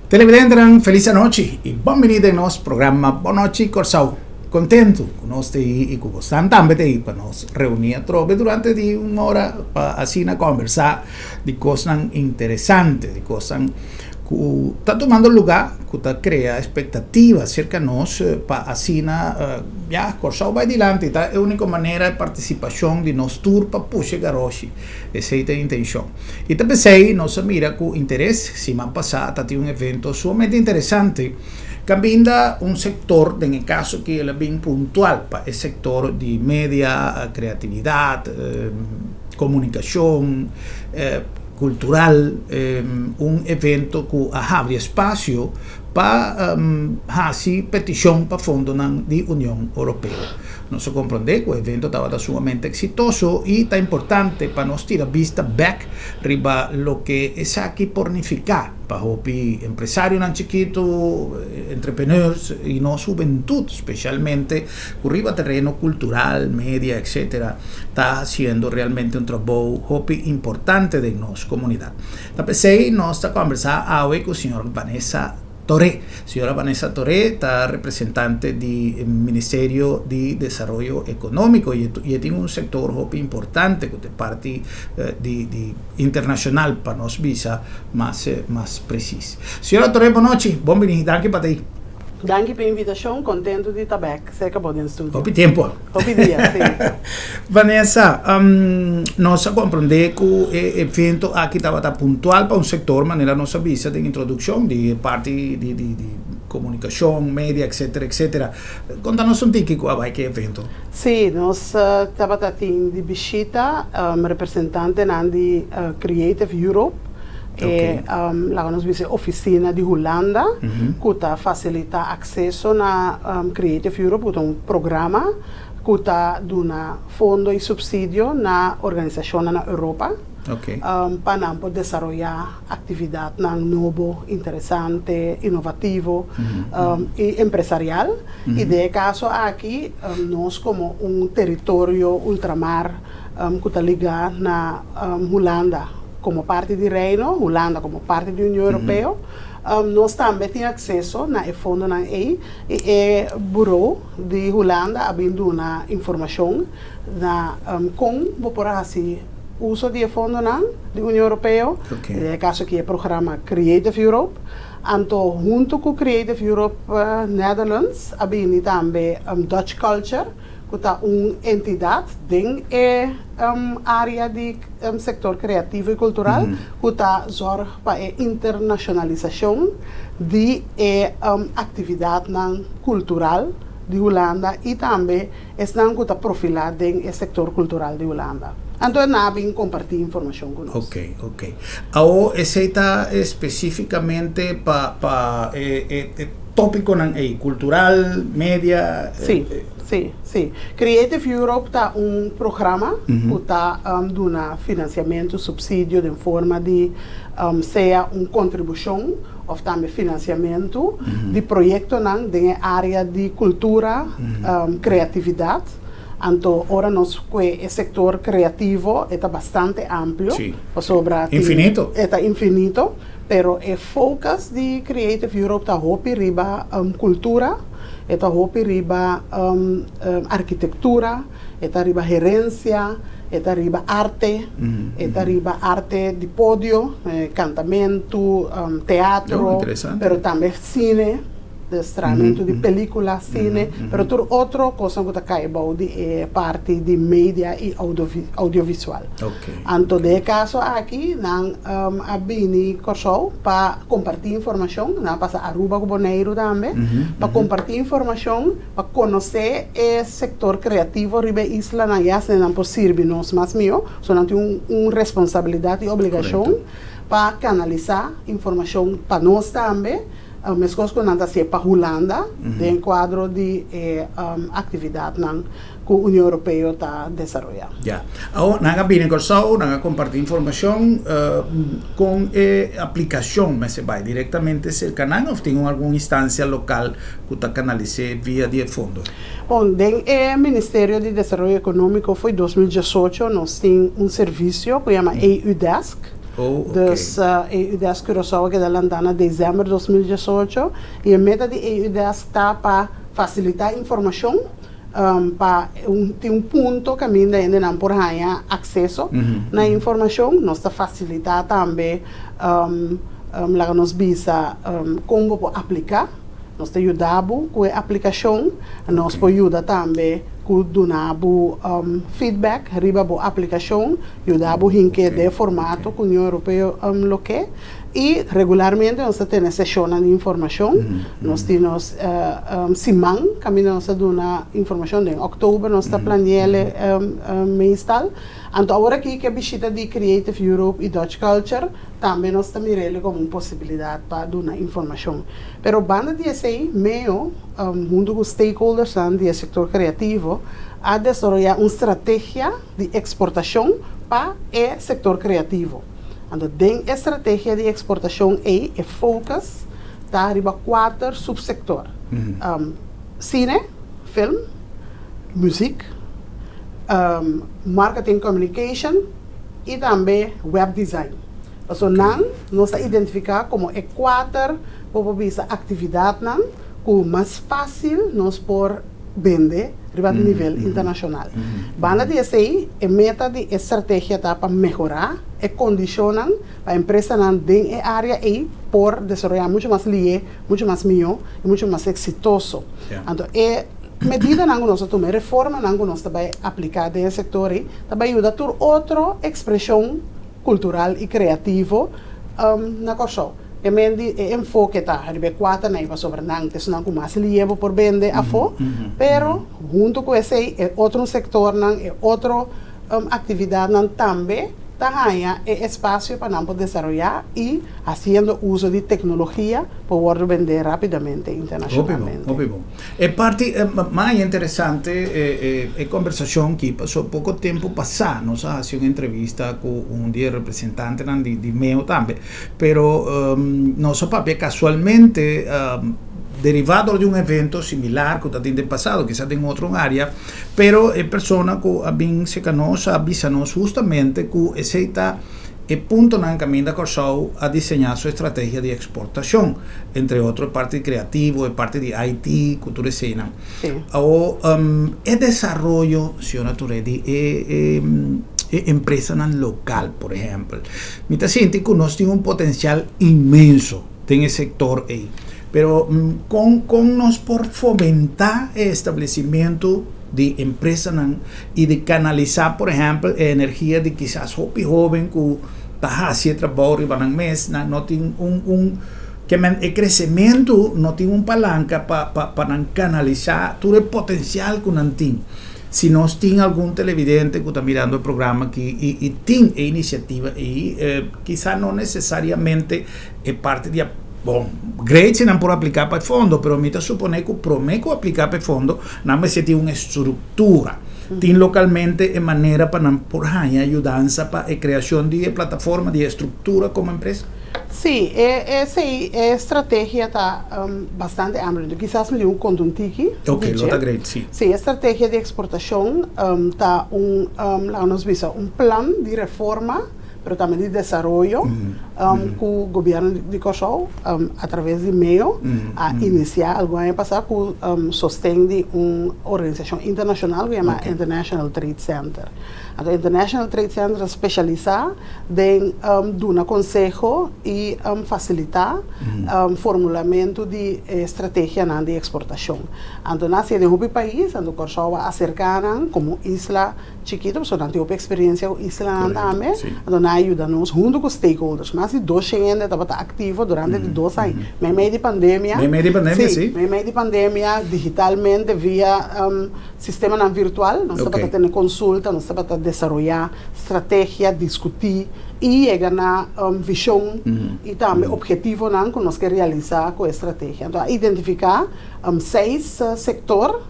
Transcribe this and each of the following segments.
Televidentenan, felis anochi i bon bini den nos programa Bon Nochi Kòrsou. Kontentu ku nos ta ei i ku bosnan tambe ta ei pa nos reuní atrobe durante di un ora pa asina kòmbersá di kosnan interesante, di kosnan ku ta tumando lugá, ku ta krea espektativa serka nos pa asina ya Kòrsou bai dilanti. Ta e úniko manera e partisipashon di nos tur pa pusha e garoshi. Esei ta e intenshon. I ta p'esei nos a mira ku interes siman pasá ta tin un evento sumamente interesante kaminda un sektor, den e kaso aki el a bin puntual pa e sektor di media, kreatividat, komunikashon kultural, un evento ku a habri espasio pa hasi petishon pa fondonan di Union Oropeo. Nos a komprondé ku e evento tabata sumamente eksitoso i ta importante pa nos tira bista bèk riba loke esaki por nifiká pa hopi empresarionan chikitu, entrepreneurs i nos hubentut spesialmente ku riba tereno kultural, media etcetera ta hasiendo realmente un trabou hopi importante den nos komunidat. Ta p'esei nos ta kòmbersá awe ku señor Vanessa Toré. Señora Vanessa Toré ta representante di Ministerio di Desaroyo Ekonómiko i e tin un sektor hopi importante ku ta e parti di di internashonal pa nos bisa mas mas presis. Señora Toré bonochi, bon bini, danki pa ta ei. Danki pa e invitashon, kontentu di ta bèk serka bo den studio. Hopi tempu. Hopi dia, si. Vanessa, nos a komprendé ku e evento aki tabata puntual pa un sektor, manera nos a bisa den introdukshon, di e parti di di di komunikashon, media, etcetera, etcetera. Konta nos un tiki ku a bai ku e evento. Si, nos tabata tin di bishita representantenan di Creative Europe, e laga nos bisa e ofisina di Hulanda ku ta fasilitá akseso na Creative Europe ku ta un programa ku ta duna fondo i supsidio na organisashonnan na Europa pa nan por desaroyá aktividatnan nobo, interesante, inovativo i empresarial. I den e kaso aki nos komo un teritorio ultramar ku ta ligá na Hulanda komo parti di Reino, Hulanda komo parti di Union Europeo, nos tambe tin akseso na e fondonan ei i e buró di Hulanda a bin duna informashon na kon bo por hasi uso di e fondonan di Union Europeo, den e kaso aki e programa Creative Europe. Anto huntu ku Creative Europe Netherlands a bini tambe Dutch Culture ku ta un entidat den e área di sektor kreativo i kultural ku ta zòrg pa e internashonalisashon di e aktividatnan kultural di Hulanda i tambe esnan ku ta profilá den e sektor kultural di Hulanda. Anto nan a bin kompartí informashon ku nos. Oké, oké. Awor esei ta spesífikamente pa pa e e tópikonan ei, kultural, media? Sí, sí, sí. Creative Europe ta un programa ku ta duna finansiamentu, supsidio den forma di sea un kontribushon òf tambe finansiamentu di proyektonan den e área di kultura, kreatividat. Anto ora nos kue e sektor kreativo e ta bastante amplio pasobra tin e ta infinito, pero e focus di Creative Europe ta hopi riba kultura, e ta hopi riba arkitektura, e ta riba herensia, e ta riba arte, e ta riba arte di podio, kantamentu, teatro, pero tambe sine. Destramentu di pelicula, cine, pero tur otro cosnan cu ta cay bou di e parti di media y audiovisual. Anto den e caso aki nan a bini Corsou pa comparti informacion, nan a pasa Aruba cu Boneiru tambe, pa comparti informacion, pa conoce e sector creativo riba e islanan y asina nan por sirbi nos mas miho, so nan tin un responsabilidad y obligacion pa canalisa informacion pa nos tambe. Meskos ku nan ta hasié pa Hulanda den kuadro di e aktividatnan ku Union Europeo ta desaroyá. Ya. Awor nan a bini Kòrsou, nan a kompartí informashon. Kon e aplikashon mester bai? Direktamente serka nan òf tin un algun instansia lokal ku ta kanalis'é via di e fondo? Bon, den e Ministerio di Desaroyo Ekonómiko fo'i 2018 nos tin un servisio ku yama EU Desk. Dus EU Desk Curaçao a keda lantá na desèmber 2018 i e meta di EU Desk ta pa fasilitá informashon pa tin un punto kaminda hendenan por haña akseso na informashon. Nos ta fasilitá tambe, laga nos bisa, kon bo por apliká. Nos ta yuda bo ku e aplikashon. Nos por yuda tambe ku duna bo feedback riba bo aplikashon, yuda bo hink'é den e formato ku Union Europeo lo ke. I regularmente nos ta tene seshonnan di informashon. Nos tin nos siman kaminda nos ta duna informashon. Den òktober nos ta plani'el meestal. Anto awor aki ku e bishita di Creative Europe i Dutch Culture tambe nos ta mir'el komo un posibilidat pa duna informashon. Pero banda di esei, MEO huntu ku stakeholdersnan di e sektor kreativo a desaroyá un strategia di eksportashon pa e sektor kreativo. Anto den e strategia di eksportashon ei e focus ta riba kuater subsektor, sine, film, muziek, marketing communication i tambe web design. Pasobra nan nos ta identifiká komo e kuater, bo por bisa, aktividatnan ku mas fásil nos por bende riba nivel internashonal. Banda di esei, e meta di e strategia ta pa mehorá e kondishonnan pa empresanan den e área ei por desaroyá muchu mas lié, muchu mas mihó i muchu mas eksitoso. Anto e medidanan ku nos a tuma, e reformanan ku nos ta bai apliká den e sektor ei, ta bai yuda tur otro ekspreshon kultural i kreativo na Kòrsou. E men di e enfoke ta riba e kuaternan ei pasobra nan ta esnan ku mas lié bo por bende afó, pero huntu ku esei e otro sektornan, e otro aktividatnan tambe ta haña e espasio pa nan por desaroyá i hasiendo uso di teknologia por wòrdu bendé rápidamente internashonalmente. Hopi bon, hopi bon. E parti mas interesante e kombersashon ki paso poko tempu pasá nos a hasi un entrevista ku un di e representantenan di meo tambe, pero nos a papia kasualmente derivá dor di un evento similar ku ta tin den pasado, kisas den otro área, pero e persona ku a bin serka nos a bisa nos hustamente ku esei ta e puntonan kaminda Kòrsou a diseñá su estrategia di eksportashon, entre otro e parti kreativo, e parti di IT, ku tur eseinan. Awor, e desaroyo, señora Touré, di e e empresanan lokal, por ehèmpel, mi ta sinti ku nos tin un potensial inmenso den e sektor ei. Pero kon kon nos por fomentá e establesimentu di empresanan i di kanalisá, por ehèmpel, e energia di kisas hopi hóben ku ta hasi e trabou riba nan mes, nan no tin un un ke men e kresementu no tin un palanka pa pa pa nan kanalisá tur e potensial ku nan tin. Si nos tin algun televidente ku ta mirando e programa aki i i tin e inisiativa ei, kisa no nesesariamente e parti di bon, great si nan por apliká pa e fondo, pero mi ta suponé ku promé ku apliká pa e fondo, nan mester tin un estruktura. Tin lokalmente e manera pa nan por haña yudansa pa e kreashon di e plataforma, di e estruktura komo empresa? Sí, e esei e estrategia ta bastante amplio. Kisas mi tin un konta un tiki. Ok, lo ta great, sí. Sí, e estrategia di eksportashon ta un, laga nos bisa, un plan di reforma, pero tambe di desaroyo ku gobièrnu di Kòrsou a traves di meo a inisiá algun aña pasá ku sosten di un organisashon internashonal ku yama International Trade Center. Anto International Trade Center ta spesialisá den duna konseho i fasilitá formulamentu di e strategianan di eksportashon. Anto nan hasié den hopi pais, anto Kòrsou a aserká nan komo isla chikitu pasobra nan tin hopi eksperensia ku islanan tambe, anto nan a yuda nos huntu ku stakeholders. Mas di 200 hende tabata aktivo durante di 2 aña, meimei di pandemia. Meimei di pandemia, si. Meimei di pandemia, digitalmente via sistemanan virtual, nos tabata tene konsulta, nos tabata desaroyá strategia, diskutí i yega na vishon i tambe ophetivonan ku nos ke realisá ku e strategia. Anto a identifiká 6 sektor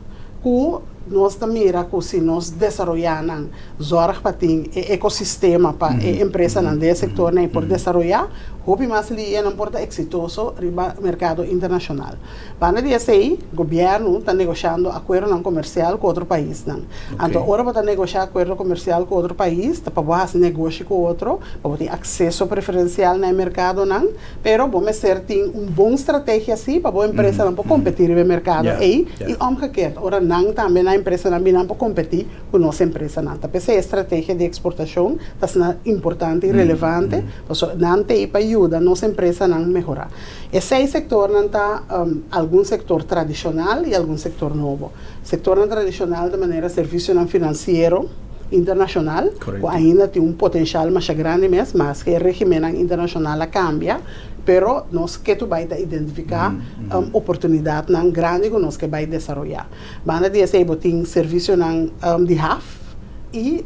ku. Nos ta mira ku si nos desaroyá nan, zòrg pa tin e ekosistema pa e empresanan den e sektornan ei por desaroyá, hopi mas li'e nan por ta eksitoso riba merkado internashonal. Banda di esei, gobièrnu ta negoshando akuerdonan komersial ku otro paisnan. Anto ora bo ta negoshá akuerdo komersial ku otro pais, ta pa bo hasi negoshi ku otro, pa bo tin akseso preferensial na e merkadonan. Pero bo mester tin un bon strategia si pa bo empresanan por kompetí riba e merkado ei i omgekeerd ora nan tambe nan empresanan bin nan por kompetí ku nos empresanan. Ta p'esei e strategia di eksportashon ta asina importante i relevante pasobra nan t'ei pa yuda nos empresanan mehorá. E seis sektornan ta algun sektor tradishonal i algun sektor nobo. Sektornan tradishonal ta manera servisionan finansiero internashonal ku ainda tin un potenshal masha grandi mes, maske e regimennan internashonal a kambia, pero nos ke tur bai ta identifiká oportunidatnan grandi ku nos ke bai desaroyá. Banda di esei bo tin servisionan di haf i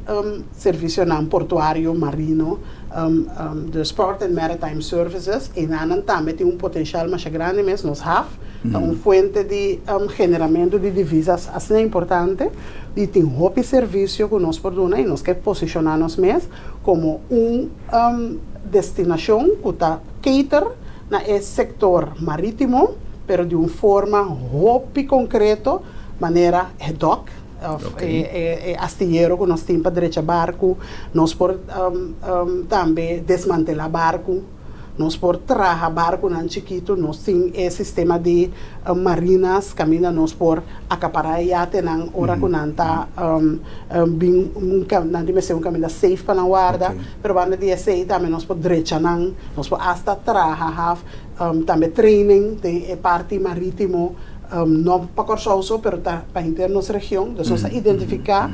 servisionan portuario, marino, dus port and maritime services, enanan tambe tin un potenshal masha grandi mes. Nos haf ta un fuente di generamentu di divisas asina importante. I tin hopi servisio ku nos por duna i nos ke posishoná nos mes komo un destinashon ku ta cater na e sektor marítimo, pero di un forma hopi konkreto, manera e dòk òf e astiyero ku nos tin pa drecha barku. Nos por tambe desmantelá barku. Nos por traha barkunan chikitu, nos tin e sistema di marinas kaminda nos por akapará e yatenan ora ku nan ta bin un nan tin mester un kaminda safe pa nan warda. Pero banda di esei tambe nos por drecha nan, nos por asta traha haf tambe training den e parti marítimo, no pa Kòrsou so pero ta pa henter nos region. Dus nos a identifiká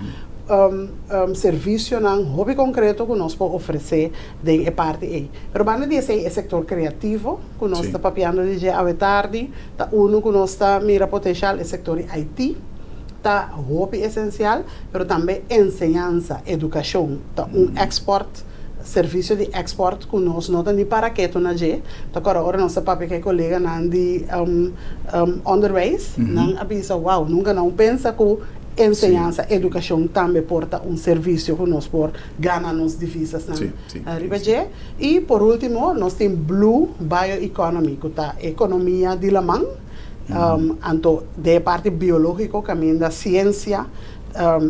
servisionan hopi konkreto ku nos por ofresé den e parti ei. Pero banda di esei e sektor kreativo ku nos ta papiando di dje awe tardi ta unu ku nos ta mira potenshal, e sektor di IT ta hopi esensial, pero tambe enseñansa, edukashon ta un eksport, servisio di eksport ku nos no ta ni para ketu na dje. Ta kòrda ora nos ta papia ku e koleganan di onderwijs, nan a bisa wow, nunka nan pensa ku enseñansa, edukashon tambe por ta un servisio ku nos por gana nos divisasnan riba dje. I por último nos tin Blue Bioeconomy ku ta ekonomia di laman, anto den e parti biológiko kaminda siensia,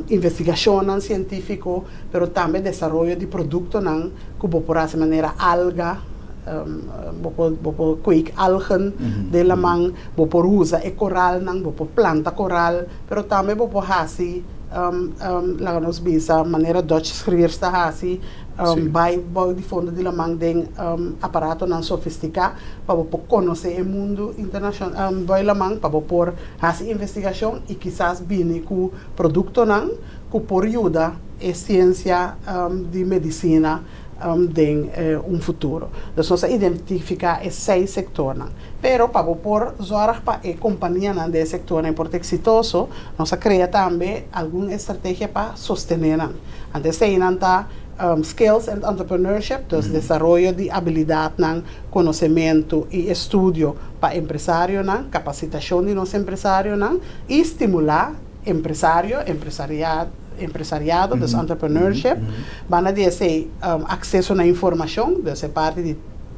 investigashonnan sientífiko, pero tambe desaroyo di produktonan ku bo por hasi manera alga, bo por bo por kweek algen den laman, bo por usa e koralnan, bo por planta koral, pero tambe bo por hasi Laga nos bisa manera Dutch Schriers ta hasi, bai bou di fondo di laman den aparatonan sofistiká pa bo por konosé e mundu internashonal bou laman, pa bo por hasi investigashon i kisas bini ku produktonan ku por yuda e siensia di medisina den un futuro. Dus nos a identifiká e seis sektornan. Pero pa bo por zòrg pa e kompanianan den e sektornan por ta eksitoso, nos a krea tambe algun estrategia pa sostené nan. Anto eseinan ta skills and entrepreneurship, dus desaroyo di abilidatnan, konosementu i estudio pa empresarionan, kapasitashon di nos empresarionan i stimulá empresario, empresariado, dus entrepreneurship. Banda di esei akseso na informashon, dus e parti di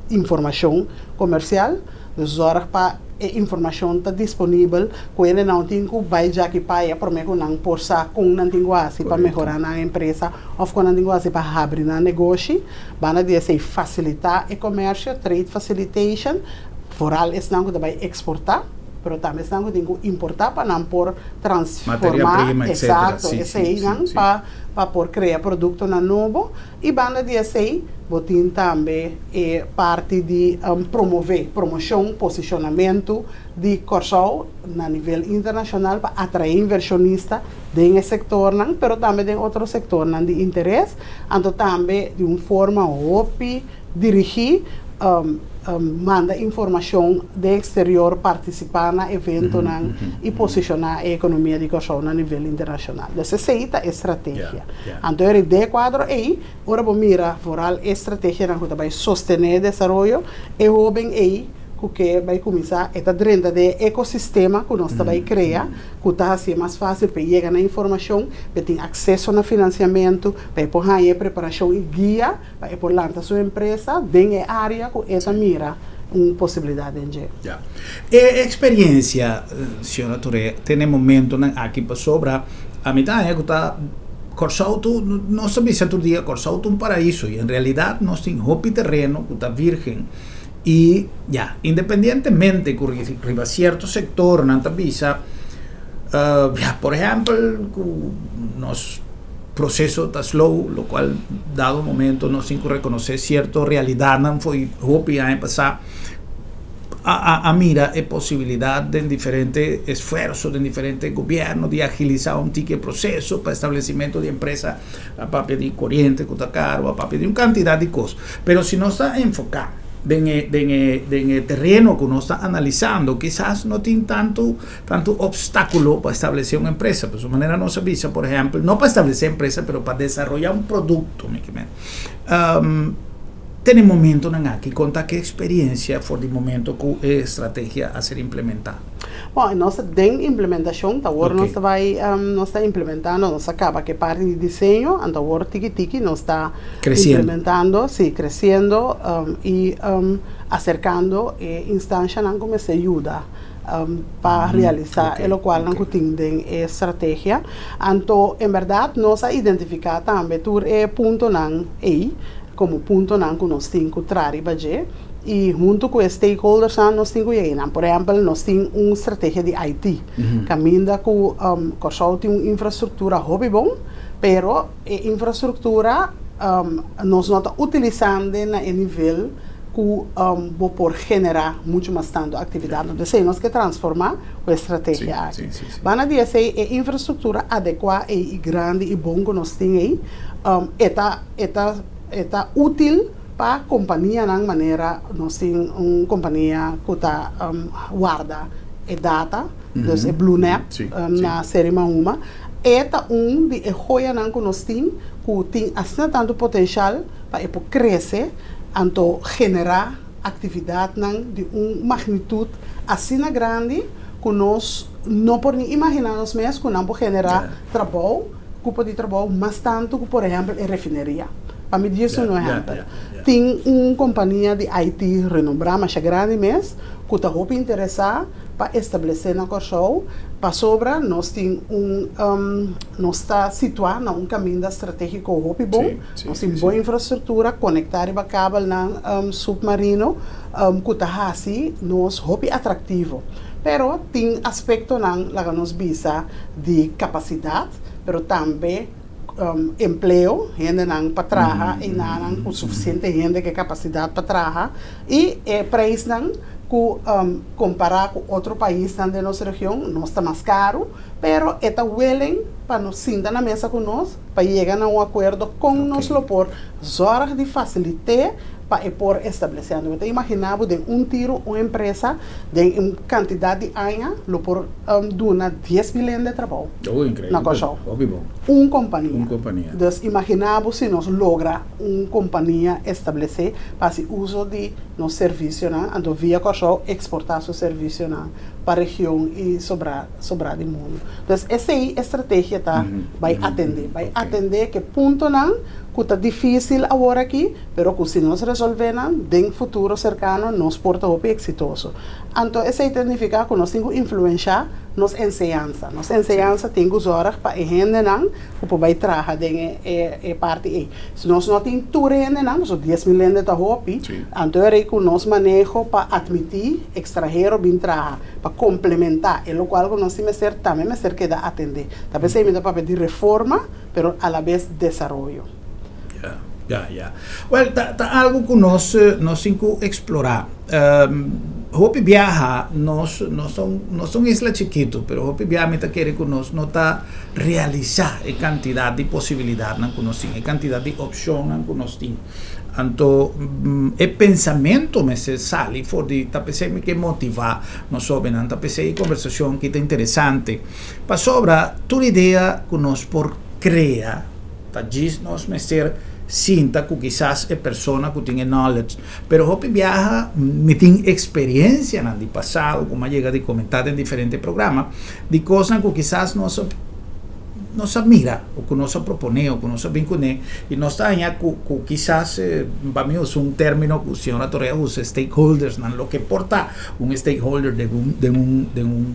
informashon komersial, dus zòrg pa e informashon ta disponibel ku hende nan tin ku bai djaki paya promé ku nan por sa kon nan tin ku hasi pa mehorá nan empresa òf kon nan tin ku hasi pa habri nan negoshi. Banda di esei fasilitá e komersio, trade facilitation, foral esnan ku ta bai eksportá. Pero tambe esnan ku tin ku importá pa nan por transformá, exacto, eseinan pa pa por krea produktonan nobo. I banda di esei bo tin tambe e parti di promové, promoshon, posishonamentu di Kòrsou na nivel internashonal pa atraé invershonista den e sektornan, pero tambe den otro sektornan di interes. Anto tambe di un forma hopi dirigí, manda informashon den eksterior, partisipá na eventonan i posishoná e ekonomia di Kòrsou na nivel internashonal. Dus esei ta e strategia. Anto e den e kuadro ei, ora bo mira vooral e strategianan ku ta bai sostené e desaroyo, e hóben ei. ku ke bai kuminsá e ta drenta den e ekosistema ku nos ta bai krea ku ta hasié mas fásil pa e yega na informashon, pa e tin akseso na finansiamentu, pa e por haña e preparashon i guia pa e por lanta su empresa den e área ku e ta mira un posibilidat den dje. Ya. E eksperiencia, señora Touré, te na e momentonan aki pasobra a mi ta haña ku ta Kòrsou tu, nos ta bisa tur dia Kòrsou ta un paraiso i en realidat nos tin hopi tereno ku ta virgen i ya, independientemente ku riba sierto sektornan ta bisa ya, por ehèmpel ku nos proseso ta slow, lokual dado momento nos tin ku rekonosé sierto realidatnan fo'i hopi aña pasá. A a mira e posibilidad den diferente esfuerzo den diferente gobierno di agilisa un tiki e proceso pa establecimento di empresa, a papia di coriente cu ta caro, a papia di un cantidad di cos. Pero si nos ta enfoca den e den e den e tereno cu nos ta analisando kisas no tin tanto tanto obstaculo pa establece un empresa. Pasobra manera nos a bisa por ehempel, no pa establece empresa pero pa desaroya un producto mi kimen. Tene momentonan aki, konta ke eksperiencia for di momento ku e strategia a ser implementá. Bon, nos ta den implementashon, ta awor nos ta bai, nos ta implementando, nos a kaba ku e parti di diseño, anto awor tiki tiki nos ta implementando, si, kresiendo i aserkando e instanshanan ku mester yuda pa realisá e lokualnan ku tin den e strategia. Anto, en bèrdat nos a identifiká tambe tur e puntonan ei. Komo puntonan ku nos tin ku traha riba dje i huntu ku e stakeholdersnan nos tin ku yega einan. Por ehèmpel, nos tin un strategia di IT kaminda ku Kòrsou tin un infrastruktura hopi bon, pero e infrastruktura nos no ta utilisando na e nivel ku bo por generá muchu mas tantu aktividat. Entonces nos ke transformá ku e strategia aki. Banda di esei e infrastruktura adekuá ei i grandi i bon ku nos tin ei e ta E ta e ta útil pa kompanianan manera nos tin un kompania ku ta warda e data, dus e Bluenap na Seri Mahuma. E ta un di e hoyanan ku nos tin ku tin asina tantu potenshal pa e por krese anto generá aktividatnan di un magnitut asina grandi ku nos no por ni imaginá nos mes ku nan por generá trabou. Kupo di trabou mas tantu ku por ehèmpel e refineria. Pa mi djis un ehèmpel, tin un kompania di IT renombrá masha grandi mes ku ta hopi interesá pa establesé na Kòrsou pasobra nos tin un nos ta situá na un kaminda stratégiko hopi bon, nos tin bon infrastruktura konektá riba kabelnan supmarino ku ta hasi nos hopi atraktivo. Pero tin aspektonan laga nos bisa di kapasidat, pero tambe empleo, hendenan pa traha enanan ku sufisiente hende ku e kapasidat pa traha i e preisnan ku kompará ku otro paisnan den nos region nos ta mas karu, pero e ta willing pa nos sinta na mesa ku nos pa yega na un akuerdo kon nos lo por zòrg di fasilit'é pa e por establesé. Anto bo ta imaginá bo den un tiru un empresa den un kantidat di aña lo por duna 10.000 hende trabou na Kòrsou. Un kompania. Dus imaginá bo si nos logra un kompania establesé pa hasi uso di nos servisionan, anto via Kòrsou eksportá su servisionan pa region i sobrá sobrá di mundu. Dus esei e strategia ta bai atendé, bai atendé ku e puntonan ku ta difísil awor aki, pero ku si nos resolvé nan den futuro serkano nos por ta hopi eksitoso. Anto esei ta nifiká ku nos tin ku influenshá nos enseñansa. Nos enseñansa tin ku zòrg pa e hendenan ku por bai traha den e parti ei. Si nos no tin tur e hendenan, pasobra 10.000 hende ta hopi, anto e rei ku nos maneho pa atmití ekstranhero bin traha, pa komplementá e lokual ku nos tin mester, tambe mester keda atendé. Ta p'esei mi ta papia di reforma, pero alabes desaroyo. Ya, ya, ya. Wel, ta, ta algo ku nos, nos tin ku eksplorá. Hopi biaha nos, nos ta un, nos ta un isla chikitu, pero hopi biaha mi ta kere ku nos no ta realisá e kantidat di posibilidatnan ku nos tin, e kantidat di opshonnan ku nos tin. Anto, e pensamentu mester sali for di, ta p'esei mi ke motivá nos hóbennan, ta p'esei e kombersashon aki ta interesante. Pasobra tur idea ku nos por krea ta djis nos mester Sinta ku kisas e persona ku tin e knowledge, pero hopi biaha mi tin eksperensianan di pasado ku mi a yega di komentá den diferente programa di kosnan ku kisas nos a nos a mira o ku nos a proponé o ku nos a bin kuné i nos ta haña ku ku kisas pa mi usa un término ku señora Torea usa stakeholdersnan loke por ta un stakeholder den un den un den un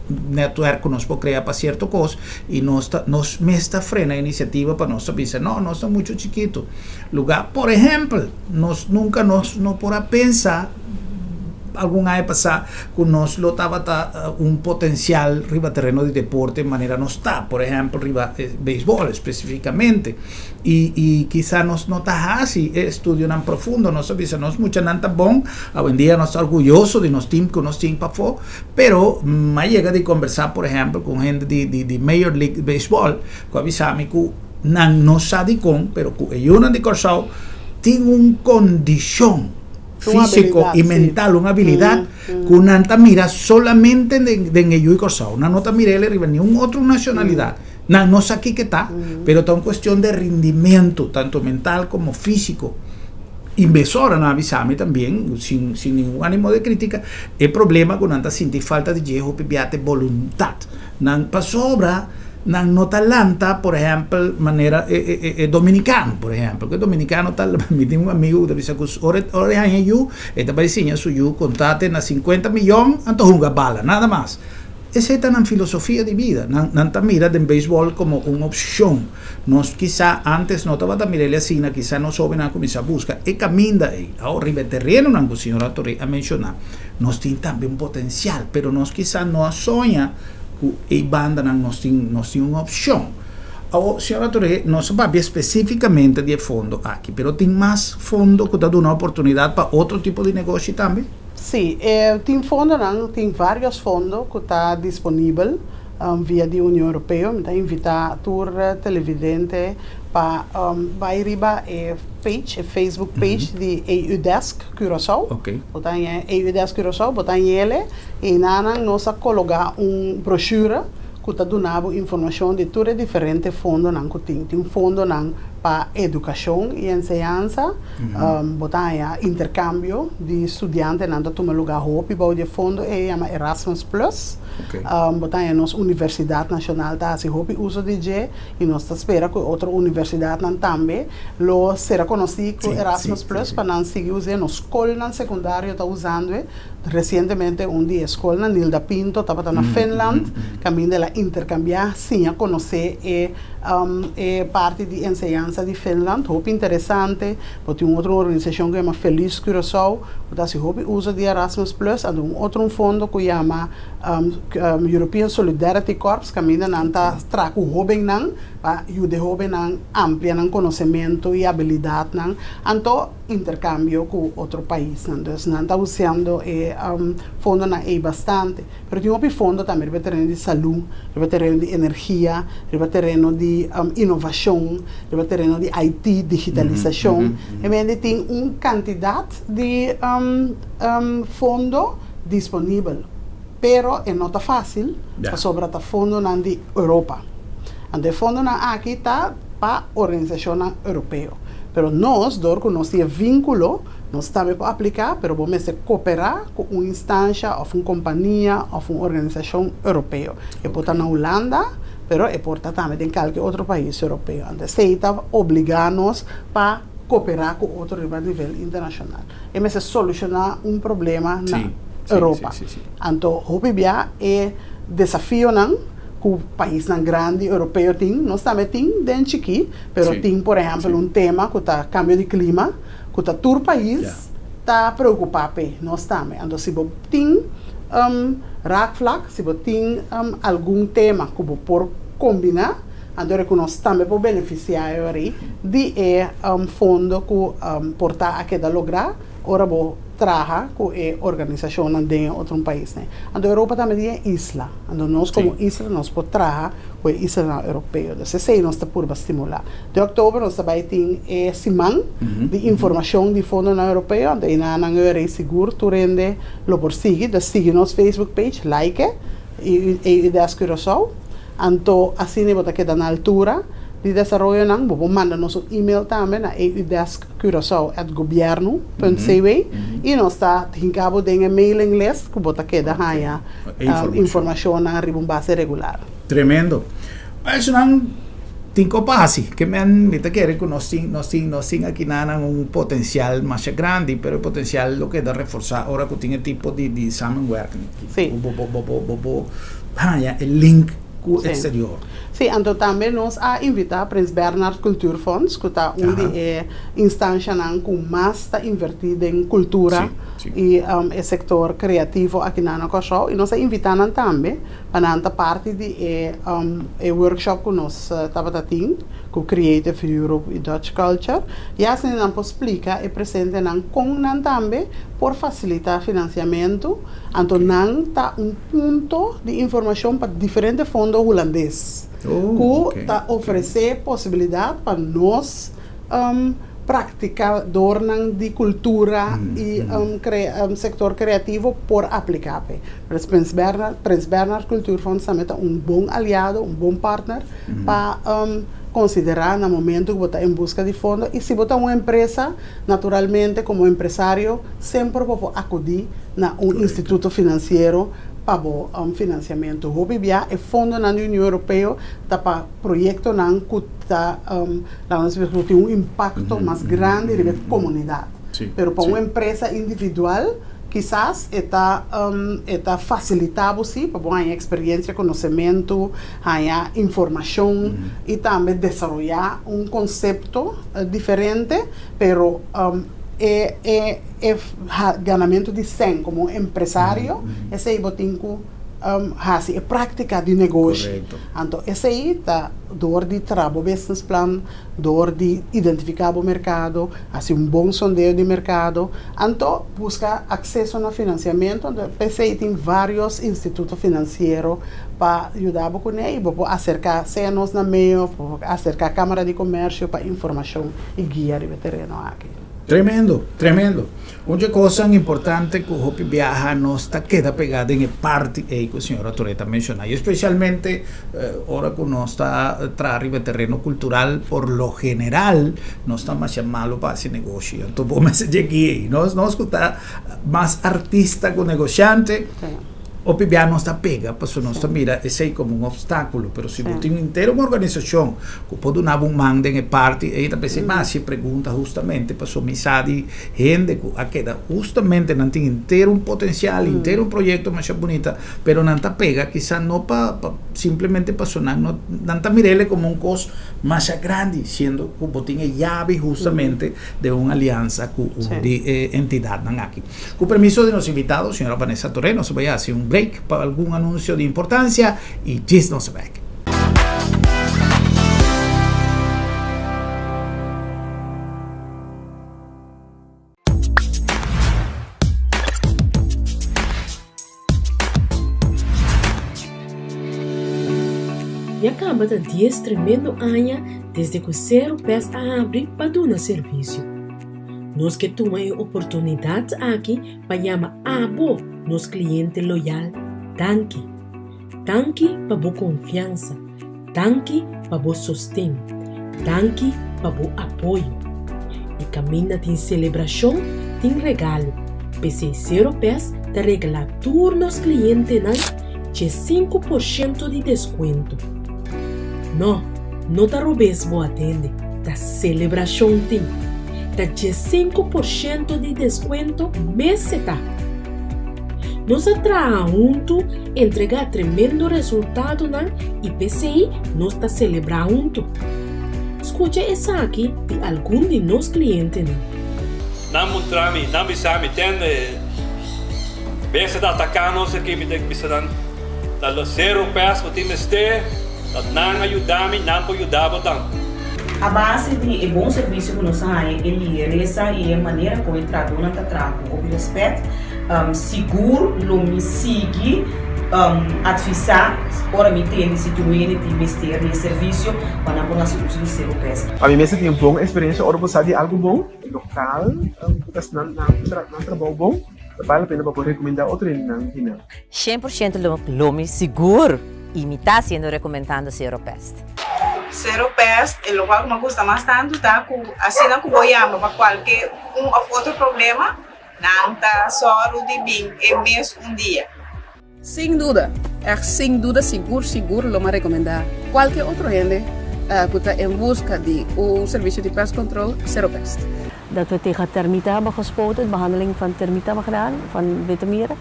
netwerk ku nos por krea pa sierto kos i nos ta nos mes ta frena inisiativa pa nos ta bisa no nos ta muchu chikitu lugá por ehèmpel nos nunka nos no por a pensa algun aña pasá ku nos lo tabata un potensial riba tereno di deporte manera nos ta por ehèmpel riba beisbòl espesifikamente. I i kisa nos no ta hasi e estudionan profundo, nos ta bisa nos muchanan ta bon, awendia nos ta orguyoso di nos team ku nos tin pafó, pero m'a yega di kombersá por ehèmpel ku un hende di di di Major League Baseball ku a bisa mi ku nan no sa dikon pero ku e yunan di Kòrsou tin un kondishon físiko i mental, un abilidat ku nan ta mira solamente den den e yu di Kòrsou, nan no ta mira el riba niun otro nashonalidat. Nan no sa kiko ta, pero ta un cuestion de rindimento, tanto mental como físico. Y mesora nan a bisa mi tambien, sin, sin ningún ánimo de crítica, e problema cu nan ta sinti falta di dje hopi bia ta e boluntad. Nan, pasobra nan no ta lanta, por ehempel, manera e, e, e dominicano, por ehempel. Cu e dominicano ta, mi tin un amigo cu ta bisa cu ora, ora e haña yu, e ta bay siña su yu conta te na 50 miyon, anto hunga bala, nada mas. Esei ta nan filosofia di bida. Nan nan ta mira den beisbòl komo un opshon. Nos kisá ántes no tabata mira el asina, kisá nos hóbennan a kuminsá buska e kaminda ei. Awor riba e terenonan ku señora Torrey a menshoná, nos tin tambe un potensial, pero nos kisá no a soña ku ei bandanan nos tin nos tin un opshon. Awor, señora Torrey, nos a papia spesífikamente di e fondo aki, pero tin mas fondo ku ta duna oportunidat pa otro tipo di negoshi tambe? Sí, e tin fondonan, tin varios fondo ku ta disponibel via di Union Europeo. Mi ta invitá tur televidente pa bai riba e page, e Facebook page di EU Desk Curaçao. Bo ta haña EU Desk Curaçao, bo ta haña ele i nan nos a kologá un brochure ku ta duna bo informashon di tur e diferente fondonan ku tin. Tin fondonan pa edukashon i enseñansa. Bo ta haña interkambio di studiantenan ta tuma lugá hopi bou di e fondo ei yama Erasmus Plus. Bo ta haña nos Universidat Nashonal ta hasi hopi uso di dje i nos ta spera ku e otro universidatnan tambe lo sera konosí ku Erasmus Plus pa nan sigui us'é. Nos skolnan sekundario ta usando e. Resientemente un di e skolnan, Nilda Pinto, tabata na Finland kaminda el a interkambiá siña konosé e E parti di enseñansa di Finland hopi interesante. Bo tin un otro organisashon ku yama Feliz Curaçao ku ta hasi hopi uso di Erasmus Plus. Anto un otro un fondo ku yama European Solidarity Corps kaminda nan ta traha ku hóbennan pa yuda e hóbennan amplia nan konosementu i abilidatnan. Anto interkambio ku otro paisnan. Dus nan ta usando e fondonan ei bastante. Pero tin hopi fondo tambe riba e tereno di salú, riba e tereno di energia, riba e tereno di inovashon, riba e tereno di IT, digitalisashon. E mende tin un kantidat di fondo disponibel, pero e no ta fásil pasobra ta fondonan di Europa. Anto e fondonan aki ta pa organisashonnan europeo. Pero nos, dor ku nos tin e vínkulo, Nos tambe por apliká, pero bo mester koperá ku un instansha òf un kompania òf un organisashon europeo. E por ta na Hulanda, pero e por ta tambe den kalke otro pais europeo. Anto esei ta obligá nos pa koperá ku otro riba nivel internashonal. E mester solushoná un problema na Europa. Anto hopi bia e desafionan ku paisnan grandi europeo tin, nos tambe tin den chikí, pero tin por ehèmpel un tema ku ta kambio di klima. Ku ta tur pais ta preokupá p'e, nos tambe. Anto si bo tin raakvlak, si bo tin algun tema ku bo por kombiná, anto ku nos tambe por benefisiá e ora ei di e fondo ku por ta a keda lográ ora bo traha ku e organisashonnan den e otro paisnan. Anto Europa tambe tin e isla. Anto nos komo isla nos por traha ku e islanan europeo. Dus esei nos ta purba stimulá. Di òktober nos ta bai tin e siman di informashon di fondonan europeo, anto einan nan eu rei sigur tur hende lo por sigui. Dus sigui nos Facebook page, like e, EUDES Curaçao, anto asina bo ta keda na altura di. di desaroyonan, bo por manda nos un email tambe na eudeskcuraçao@gobiernu.cw i nos ta hinka bo den e mailing list ku bo ta keda haña informashonnan riba un base regular. Tremendo. Esunnan tin ku pasi. Ke men mi ta kere ku nos tin nos tin nos tin akinanan un potensial masha grandi, pero e potensial lo keda reforsá ora ku tin e tipo di di samenwerking. Sí. Bo bo bo bo bo bo haña e link ku eksterior. Sí, anto tambe nos a invitá Prins Bernhard Cultuurfonds, ku ta un di e instanshanan ku mas ta invertí den kultura i e sektor kreativo akinan na Kòrsou, i nos a invitá nan tambe pa nan ta parti di e e workshop ku nos tabata tin ku Creative Europe i Dutch Culture, ya asina nan por splika e presentenan kon nan tambe por fasilitá finansiamentu, anto nan ta un punto di informashon pa diferente fondo hulandes ku ta ofresé posibilidat pa nos praktikadornan di kultura i sektor kreativo por apliká p'e. Pues Prins Bernhard, Prins Bernhard Cultuurfonds tambe ta un bon aliado, un bon partner pa konsiderá na momento ku bo ta en buska di fondo i si bo ta un empresa, Naturalmente, komo empresario, semper bo por akudí na un instituto finansiero pa bo finansiamentu. Hopi bia e fondonan di Union Europeo ta pa proyektonan ku ta, laga nos bisa, ku tin un impakto mas grandi riba e komunidat. Pero pa un empresa individual, kisas e ta e ta fasilitá bo sí pa bo haña eksperiencia, konosementu, haña informashon i tambe desaroyá un konsepto. diferente, pero e e e ganamentu di sèn komo un empresario, esei bo tin ku hasi e práktika di negoshi. Anto esei ta dor di traha bo business plan, dor di identifiká bo merkado, hasi un bon sondeo di merkado, anto buska akseso na finansiamentu. Anto p'esei tin vários instituto finansiero pa yuda bo kuné i bo por aserká sea nos na meo òf bo por aserká Kámara di Komèrsio pa informashon i guia riba e tereno aki. Tremendo, tremendo. Un dje kosnan importante ku hopi biaha nos ta keda pegá den e parti ei ku señora Toret a menshoná i espesialmente ora ku nos ta traha riba e tereno kultural por lo general nos ta masha malu pa hasi negoshi. Anto bo mester dje guia ei. Nos nos ku ta mas artista ku negoshante. Hopi bia nos ta pega pasobra nos ta mira esei komo un opstákulo, pero si bo tin henter un organisashon ku por duna bo un man den e parti ei ta pens'é mas hasi e pregunta hustamente pasobra mi sa di hende ku a keda hustamente nan tin henter un potensial, henter un proyekto masha bunita, pero nan ta pega kisa no pa pa simplemente pasobra nan no nan ta mir'el komo un kos masha grandi siendo ku bo tin e yabi hustamente den un aliansa ku un di e entidatnan aki. Ku permiso di nos invitado, señora Vanessa Toré, nos ta bai hasi un break pa algun anuncio di importancia y djis nos ta bek. Ya kaba ta dies tremendo aña desde ku Seru Pes a habri pa duna servisio. Nos ke tuma e oportunidat aki pa yama abo, nos kliente loyal, danki. Danki pa bo konfiansa. Danki pa bo sosten. Danki pa bo apoyo. E kaminda tin selebrashon, tin regalo. P'esei Sero Pes ta regalá tur nos klientenan 15% di deskuento. No, no ta robes bo atende, ta selebrashon tin. Ta 15% di deskuento mes e ta. Nos a traha huntu, entregá tremendo resultadonan i p'esei nos ta selebrá huntu. Skucha esaki di algun di nos klientenan. Nan muntra mi, nan bisa mi, Tende, bestia ta ataká nos aki, mi ta bisa nan, Ta lo sero pes bo tin mester, ta nan a yuda mi, nan por yuda bo tambe. A base di e bon servisio ku nos a haña, e liheresa i e manera kon e trahadónan ta traha ku hopi rèspèt, sigur lo mi sigui atvisá ora mi tende si tur hende tin mester di e servisio pa nan por hasi uso di Sero Pes. Pa mi mester tin un bon eksperensia ora bo sa di algu bon, lokal, ku ta nan trabou bon, ta bale la pena pa bo rekomendá otro hendenan di nan. 100% lo mi sigur y mi ta haciendo recomendando Zero Pest. Seropest, e lokual ku mi a gusta mas tantu ta ku asina ku bo yama pa kualke un òf otro problema, nan ta sòru di bin e mes un dia. Sin duda, ègt sin duda sigur sigur lo mi a rekomendá kualke otro hende ku ta en buska di un servisio di pest control, Seropest. Dat we tegen termieten hebben gespoten, behandeling van termieten hebben gedaan, van witte mieren.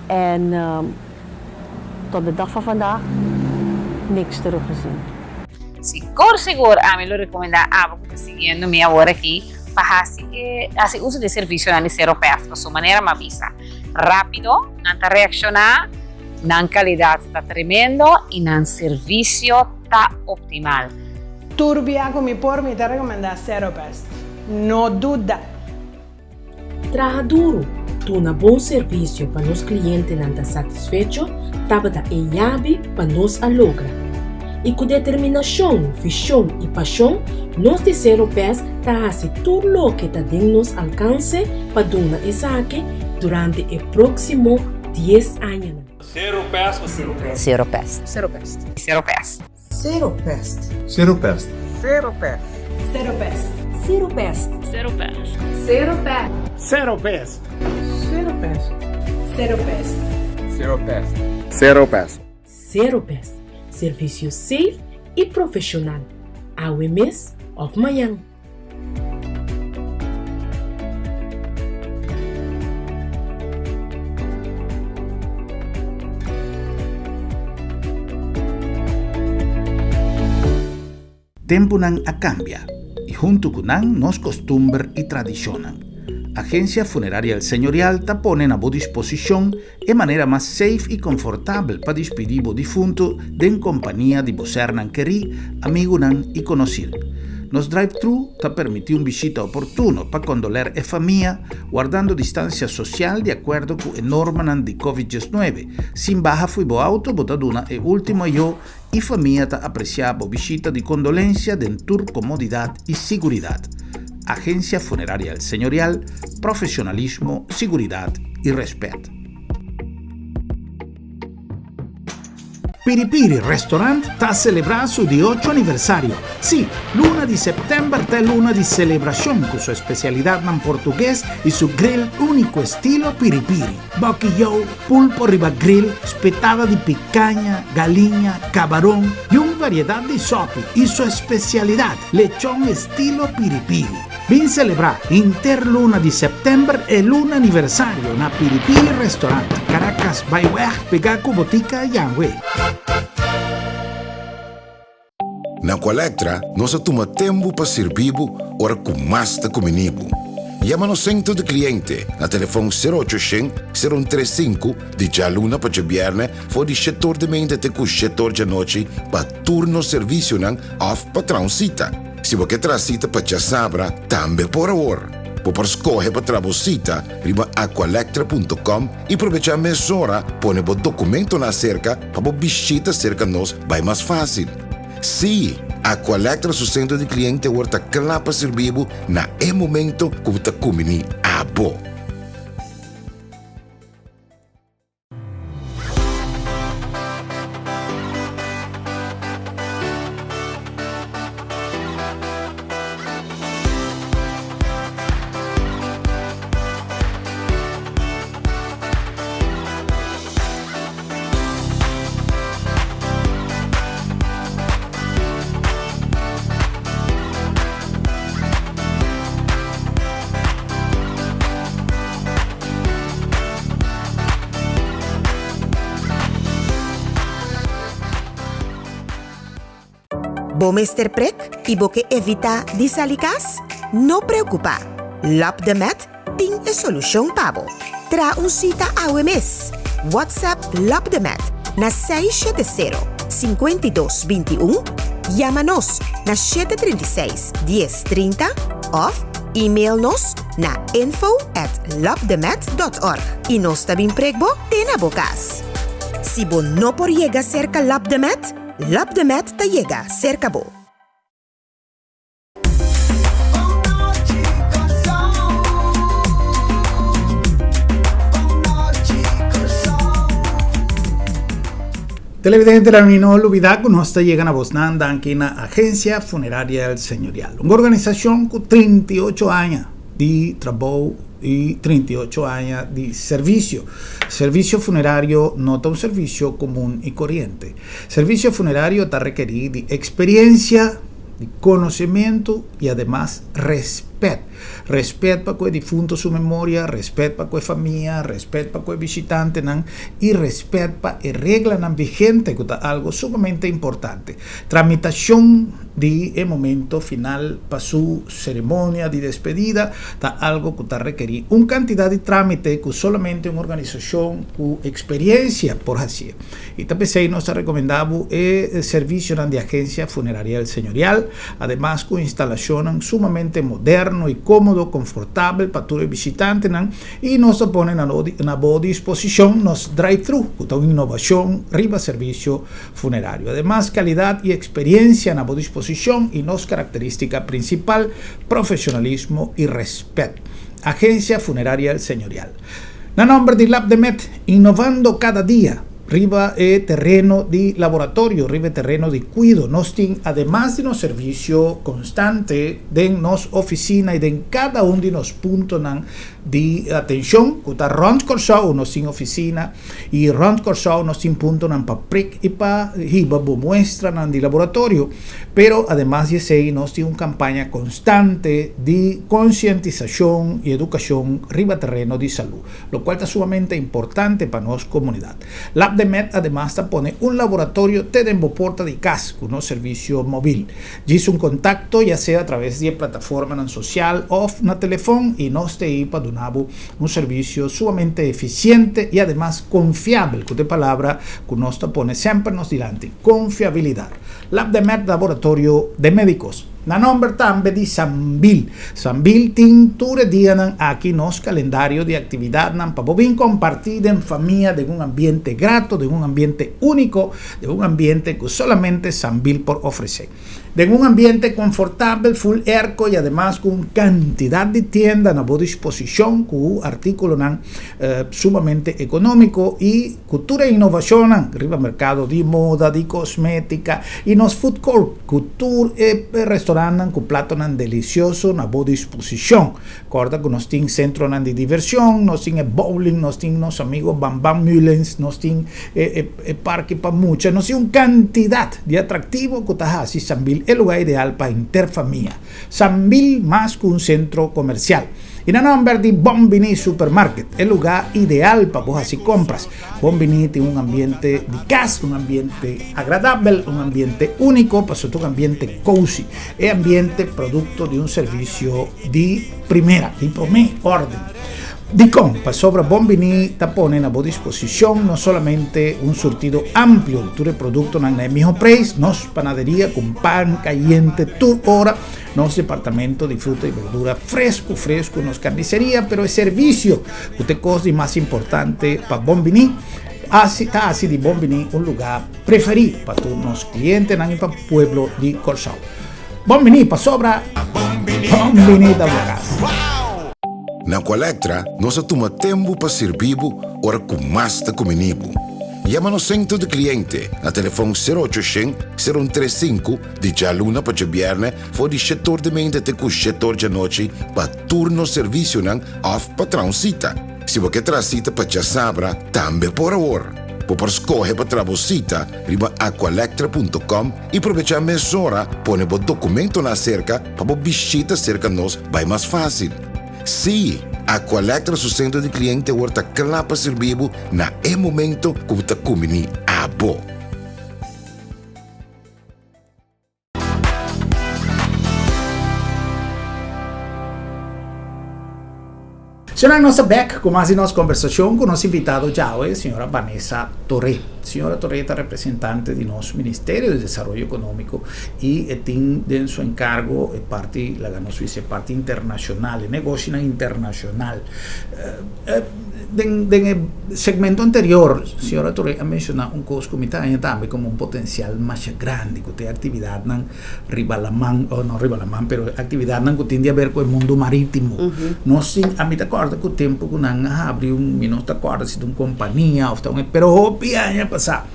En tot de dag van vandaag niks teruggezien. Sigur sigur ami lo recomenda abo cu ta siguiendo mi awor aki pa haci e haci uso di e servicionan di Seropest pasobra manera mi a bisa rapido nan ta reacciona, nan calidad ta tremendo y nan servicio ta optimal. Tur bia cu mi por mi ta recomenda Seropest. No duda! Traha duru, duna bon servisio pa nos klientenan ta satisfecho tabata e yabi pa nos a logra. I ku determinashon, vishon i pashon nos di Sero Pes ta hasi tur loke ta den nos alkanse pa duna esaki durante e próksimo dies añanan. Sero Pes. Sero Pes. Sero Pes. Sero Pes. Sero Pes. Sero Pest. Sero Pest. Sero Pest. Sero Pest. Sero Pest. Sero Pest. Sero Pest. Sero Pest. Sero Pest. Sero Pest. Sero Pest. Sero Pest. Sero Pest, servisio safe i profeshonal, awe mes òf mañan. Tempunan a kambia i huntu ku nan nos kostumber i tradishonnan. Agencia Funeraria El Señorial ta pone na bo disposishon e manera mas safe i konfortabel pa dispidí bo difuntu den kompania di bo sernan kerí, amigunan i konosir. Nos drive-thru ta permití un bishita oportuno pa kondoler e famia, wardando distansia sosial di akuerdo ku e normanan di Covid 19. Sin baha fo'i bo auto bo ta duna e último ayó i famia ta apresiá bo bishita di kondolensia den tur komodidat i siguridat. Agencia Funeraria El Señorial, profesionalismo, siguridat i rèspèt. Piri Piri Restaurant ta selebrá su di ocho aniversario. Sí, luna di sèptèmber ta e luna di selebrashon ku su espesialidatnan portugues i su grill úniko estilo Piri Piri. Bòkiyou, pulpo riba grill, spetada di pikaña, galiña, kabaron i un variedat di sòpi i su espesialidat, lechon estilo Piri Piri. Bin selebrá henter luna di sèptèmber e luna aniversario na Piri Piri Restaurant, Caracas Byweg, pegá ku Botica Yanwe. Na Aqualectra nos a tuma tempu pa sirbi bo ora ku mas ta kumini bo. Yama nos sentro di kliente na telefòn sero ocho shen, sero un tres sinku di djaluna pa djabièrnè for di shetor di mente te ku shetor djanochi pa tur nos servisionan òf pa traha un sita. Si bo ke traha sita pa djasabra tambe por awor. Bo por skohe pa traha bo sita riba aqualectra punto com i probechá mesora pone bo dokumentonan aserka pa bo bishita serka nos bai mas fásil. Sí, Aqualectra su sentro di kliente awor ta kla pa sirbi bo na e momento ku bo ta kumbiní abo. Bo mester prek i bo ke evitá di sali kas? No preokupá! Lap de Met tin e solushon pa bo. Traha un sita awe mes! WhatsApp Lap de Met na 670 52 21, yama nos na 736 10 30 òf email nos na info at lapdemet dot org i nos ta bin prek bo te na bo kas. Si bo no por yega serka Lap de Met, Lap de Met ta yega serka bo. Televidentenan mi no lubida ku nos ta yega na bosnan danki na Agencia Funeraria El Señorial, un organisashon ku 38 aña di trabou i 38 aña di servisio. Servisio funerario no ta un servisio komun i koriente. Servisio funerario ta rekerí di eksperiencia, di konosementu i ademas rèspèt. Rèspèt pa ku e difunto su memoria, rèspèt pa ku e famia, rèspèt pa ku e bishitantenan i rèspèt pa e reglanan vigente ku ta algu sumamente importante. Tramitashon di e momento final pa su seremonia di despedida ta algu ku ta rekerí un kantidat di trámite ku solamente un organisashon ku eksperiencia por hasié. I ta p'esei nos ta rekomendá bo e servisionan di Agencia Funeraria El Señorial, ademas ku instalashonnan sumamente moderno i kómodo, konfortabel pa tur e bishitantenan, i nos ta pone na bo disposishon nos drive-thru, ku ta un inovashon riba servisio funerario. Ademas, kalidat i eksperiensia na bo disposishon i nos karakterístika prinsipal, profeshonalismo i rèspèt. Agencia Funeraria El Señorial. Na nòmber di Labdemed, innovando kada dia riba e tereno di laboratorio, riba e tereno di kuido. Nos tin, ademas di nos servisio konstante den nos ofisina i den kada un di nos puntonan di atenshon ku ta rònt Kòrsou, nos tin ofisina i rònt Kòrsou nos tin puntonan pa prik i pa hiba bo muestranan di laboratorio. Pero ademas di esei nos tin un kampaña konstante di konsientisashon i edukashon riba tereno di salú, lokual ta sumamente importante pa nos komunidat. Labdemed ademas ta pone un laboratorio te den bo porta di kas ku nos servisio mobil. Djis un kontakto ya sea atraves di e plataformanan sosial òf na telefòn i nos ta ei pa duna bo un servisio sumamente efisiente i ademas konfiabel, ku ta e palabra ku nos ta pone semper nos dilanti, konfiabilidat. Labdemed Laboratorio de Medicos. Na nomber tambe di Sambil. Sambil tin tur e dianan aki nos calendario di actividadnan pa bo bin comparti den famia den un ambiente grato, den un ambiente unico, den un ambiente cu solamente Sambil por ofrece. Den un ambiente confortabel, full airco y ademas cu un cantidad di tienda na bo disposicion cu articulonan sumamente economico y Ku tur e inovashonnan riba merkado di moda, di kosmétika i nos food court ku tur e restorantnan ku platonan delisioso na bo disposishon. Kòrda ku nos tin sentronan di divershon, nos tin e bowling, nos tin nos amigo Bam Bam Mullens, nos tin e e parke pa mucha, nos tin un kantidat di atraktivo ku ta hasi Sambil e lugá ideal pa henter famia. Sambil mas ku un sentro komersial. I na nòmber di Bon Biní Supermarket, e lugá ideal pa bo hasi kompras. Bon Biní tin un ambiente di kas, un ambiente agradabel, un ambiente úniko, pasobra ta un ambiente kousi. E ambiente produkto di un servisio di primera, di promé órden. Dikon? Pasobra Bon Biní ta pone na bo disposishon no solamente un surtido amplio di tur e produktonan na e mihó preis, nos panaderia ku pan kayente tur ora, nos departamento di fruta i berdura fresku fresku, nos karniseria, pero e servisio ku ta e kos di mas importante pa Bon Biní, hasi ta hasi di Bon Biní un lugá preferí pa tur nos klientenan i pa pueblo di Kòrsou. Bon Biní pasobra Bon Biní ta bo kas. Na Aqualectra nos a tuma tempu pa sirbi bo ora ku mas ta kumini bo. Yama nos sentro di kliente na telefòn sero ocho shen, sero un tres sinku di djaluna pa djabièrnè for di shetor di meinta te ku shetor djanochi pa tur nos servisionan òf pa traha un sita. Si bo ke traha sita pa djasabra tambe por awor. Bo por skohe pa traha bo sita riba aqualectra punto com i probechá mesora pone bo dokumentonan aserka pa bo bishita serka nos bai mas fásil. Sí, Aqualectra su sentro di kliente awor ta kla pa sirbi bo na e momento ku bo ta kumbiní abo. Señora, nos ta bek ku mas di nos kombersashon ku nos invitado djawe, señora Vanessa Toré. Señora Toré ta representante di nos Ministerio di Desaroyo Ekonómiko i e tin den su enkargo e parti, laga nos bisa, e parti internashonal, e negoshinan internashonal. Den den e segmento anterior, señora Toré a menshoná un kos ku mi ta haña tambe komo un potensial masha grandi, ku ta e aktividatnan riba laman, o no riba laman, pero e aktividatnan ku tin di aber ku e mundu marítimo. Nos tin, ami ta kòrda ku tempu ku nan a habri un, mi no ta kòrda si ta un kompania òf ta un, pero hopi aña pasá.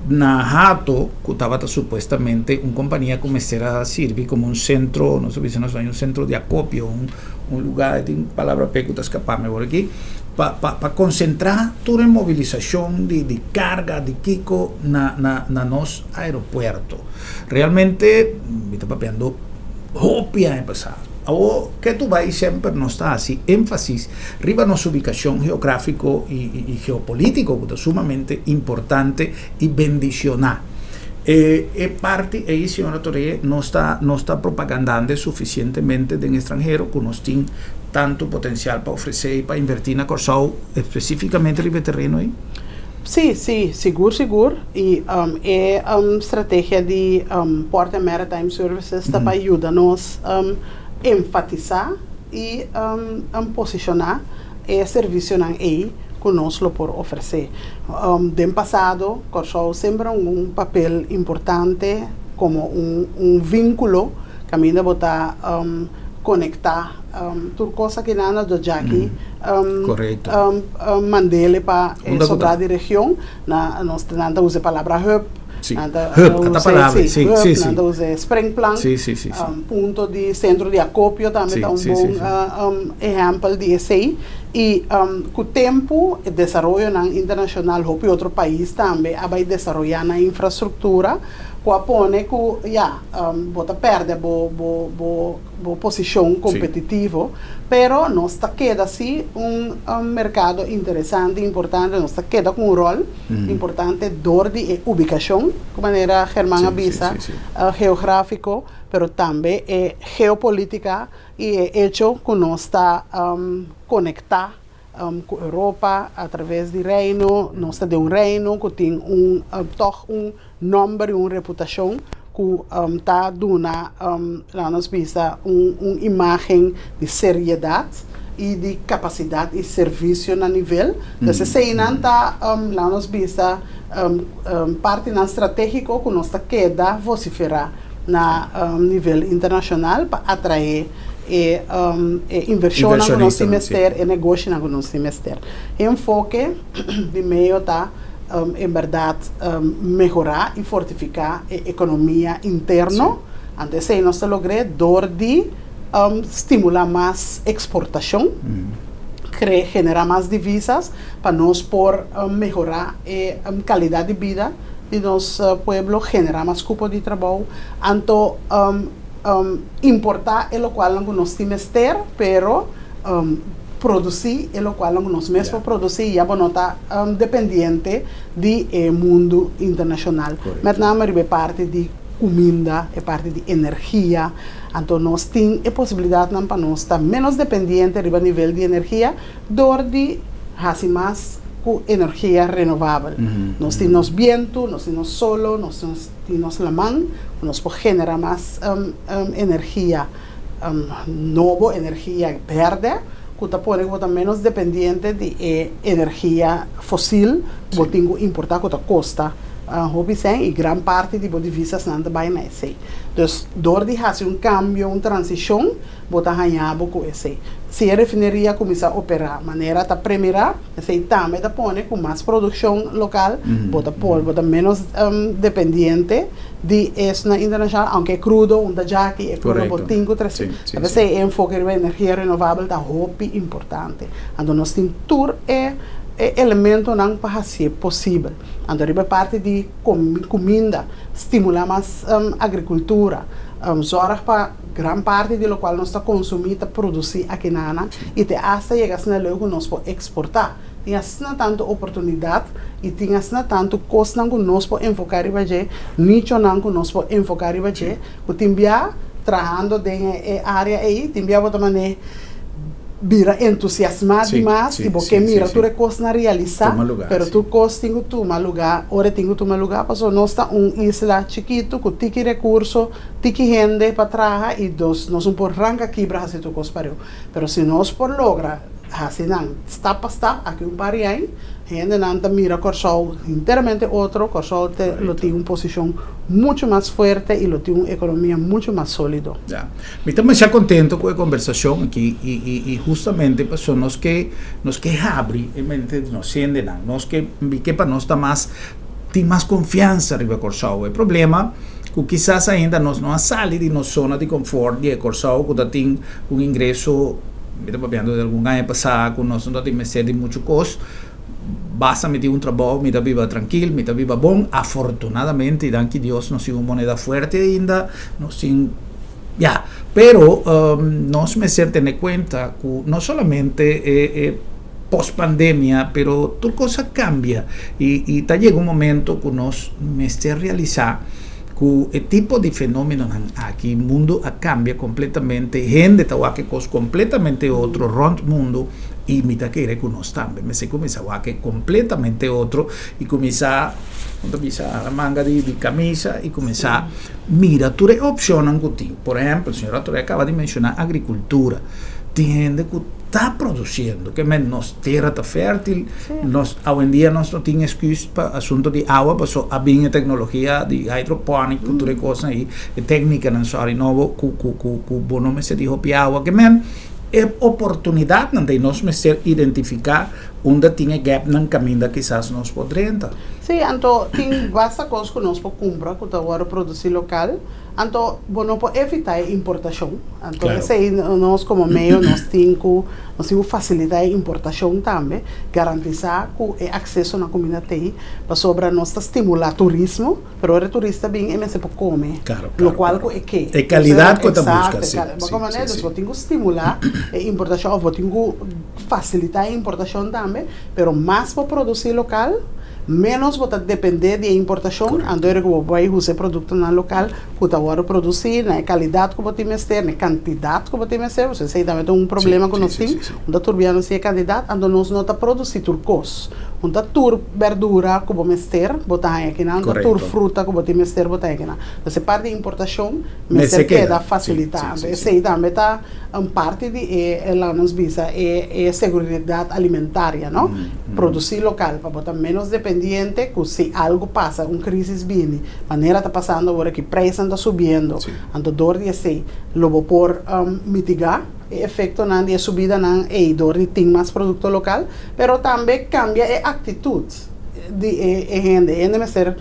Na Hato, ku tabata supuestamente un kompania ku mester a sirbi komo un sentro, nos a bisa nos un sentro di akopio, un un lugá, e tin palabra p'e ku ta skapá mi awor aki, pa pa pa konsentrá tur e mobilisashon di di karga di kiko na na na nos aeropuerto. Realmente mi ta papiando hopi aña pasá. Awor ke tu bai semper nos ta hasi énfasis riba nos ubikashon geográfiko i i geopolítiko ku ta sumamente importante i bendishoná. E e parti ei, señora Toré, nos ta nos ta propagandando sufisientemente den estranhero ku nos tin tantu potensial pa ofresé i pa invertí na Kòrsou espesífikamente riba e tereno ei? Sí, sí, sigur sigur. I e strategia di Port and Maritime Services ta pa yuda nos enfatisá i posishoná e servisionan ei ku nos lo por ofresé. Den pasado Kòrsou semper a hunga un papel importante komo un vínkulo kaminda bo ta konektá Tur kos aki nan a djaki mandele pa e sobrá di region. Na nos nan ta usa e palabra hub, nan ta usa sí, hub, nan ta usa e springplank, punto di sentro di akopio tambe ta un bon ehèmpel di esei. I ku tempu e desaroyonan internashonal hopi otro pais tambe a bai desaroyá nan infrastruktura ku a pone ku ya bo ta pèrdè bo bo bo bo posishon kompetitivo, pero nos ta keda si un merkado interesante, importante, nos ta keda ku un ròl importante dor di e ubikashon, ku manera German a bisa, geográfiko, pero tambe e geopolítika i e echo ku nos ta konektá ku Europa a traves di Reino, nos ta den un Reino ku tin un tòg un nòmber i un reputashon ku ta duna laga nos bisa un un imágen di seriedat i di kapasidat i servisio na nivel. Entonces eseinan ta laga nos bisa partinan stratégiko ku nos ta keda vosiferá na nivel internashonal pa atraé e e invershonnan ku nos tin mester, e negoshinan ku nos tin mester. E enfoke di meo ta en bèrdat mehorá i fortifiká e ekonomia interno. Anto esei nos ta logr'é dor di stimulá mas eksportashon, kre generá mas divisas pa nos por mehorá e kalidat di bida di nos pueblo, generá mas kupo di trabou. Anto importá e lokualnan ku nos tin mester, pero produsí e lokualnan ku nos mes por produsí, ya bo no ta dependiente di e mundu internashonal. Met name riba e parti di kuminda, e parti di energia. Anto nos tin e posibilidatnan pa nos ta ménos dependiente riba nivel di energia dor di hasi mas ku energia renovabel. Nos tin nos bientu, nos tin nos solo, nos tin nos laman ku nos por genera mas energia nobo, energia berde, ku ta pone ku bo ta ménos dependiente di e energia fosil ku bo tin ku importá ku ta kosta hopi sèn i gran parti di bo divisasnan ta bai na esei. Dus dor di hasi un kambio, un transishon, bo ta haña bo ku esei. Si e refineria kuminsá operá manera ta premirá, Esei tambe ta pone ku mas produkshon lokal bo ta por bo ta ménos dependiente di esnan internashonal, aunke e krudo un ta djaki, e krudo bo tin ku trese. Ta p'esei e enfoke riba energia renovabel ta hopi importante. Anto nos tin tur e e elementonan pa hasié posibel. Anto riba e parti di kuminda, stimulá mas agrikultura, zòrg pa Gran parti di lokual nos ta konsumí ta produsí akinana i te asta yega asina leu ku nos por eksportá. Tin asina tantu oportunidat i tin asina tantu kosnan ku nos por enfoká riba dje, nichonan ku nos por enfoká riba dje, ku tin bia trahando den e área ei, tin bia bo ta manera bira entusiasmá dimas i bo ke mira tur e kosnan realisá, pero tur kos tin ku tuma lugá ora e tin ku tuma lugá, pasobra nos ta un isla chikitu ku tiki rekurso. Tiki hende pa traha i dos nos no por ranka kibra hasi tur kos pareu. Pero si nos por logra hasi nan stap pa stap aki un par di aña, hendenan ta mira Kòrsou hinteramente otro, Kòrsou te lo tin un posishon muchu mas fuerte i lo tin un ekonomia muchu mas sólido. Ya. Mi ta masha kontento ku e kombersashon aki i i i hustamente pasobra nos ke nos ke habri e mente di nos hendenan. Nos ke mi ke pa nos ta mas. Tin mas konfiansa riba Kòrsou. E problema ku kisas ainda nos no a sali di nos zona di konfort di e Kòrsou ku ta tin un ingreso, mi ta papiando di algun aña pasá, ku nos no ta tin mester di muchu kos, basta mi tin un trabou, mi ta biba trankil, mi ta biba bon. Afortunadamente i danki Dios nos tin un moneda fuerte ainda, nos tin, ya. Pero nos mester tene kuenta ku no solamente e e. Post pandemia, pero tur cos a cambia y y ta yega un momento cu nos mester realisa cu e tipo di fenomenonan aki, mundo a cambia completamente, hende ta wak e cos completamente otro rond mundo y mi ta kere cu nos tambe mester cuminsa wak e completamente otro y cuminsa, como ta bisa, hala manga di di camisa y cuminsa mira tur e opcionnan cu tin. Por ehempel, señora Torre a caba di menciona agricultura, tin hende cu. Ta produciendo, ke men nos tera ta fértil, nos awendia nos no tin excuse pa asunto di awa paso a bin e tecnologia di hydroponic ku tur e kosnan ei, e tecnicanan sorry nobo ku ku ku ku bo no mester di hopi awa, ke men e oportunidadnan ta i nos mester identifica unda tin e gapnan kaminda kisas nos por drenta. Sí, anto tin basta kos ku nos por kumpra ku ta wòrdu produsí lokal. Anto bo no por evitá e importashon. Anto esei nos komo medio nos tin ku nos tin ku fasilitá e importashon tambe, garantisá ku e akseso na kuminda t'ei, pasobra nos ta stimulá turismo, pero ora e turista bin e mester por kome lokual ku e ke. E kalidat ku e ta buska, si. Bo komprendé? Dus bo tin ku stimulá e importashon òf bo tin ku fasilitá e importashon tambe, pero mas bo produsí lokal, Ménos bo ta dependé di e importashon, anto ora ku bo bai usa e produktonan lokal ku ta wòrdu produsí na e kalidat ku bo tin mester, na e kantidat ku bo tin mester, pasobra esei tambe ta un problema ku nos tin, un ta tur bia nos tin e kantidat, anto nos no ta produsí tur kos. Un ta tur bèrdura ku bo mester bo ta haña akinan, un ta tur fruta ku bo tin mester bo ta haña akinan. Entonces e parti di importashon mester keda fasilitá. Anto esei tambe ta un parti di e, laga nos bisa, e e seguridat alimentaria, no? Produsí lokal pa bo ta ménos dependiente ku si algu pasa, un krísis bini, manera ta pasando awor aki, preisnan ta subiendo, anto dor di esei lo bo por mitigá e efektonan di e subidanan ei dor di tin mas produkto lokal, pero tambe kambia e aktitut di e hende. E hende mester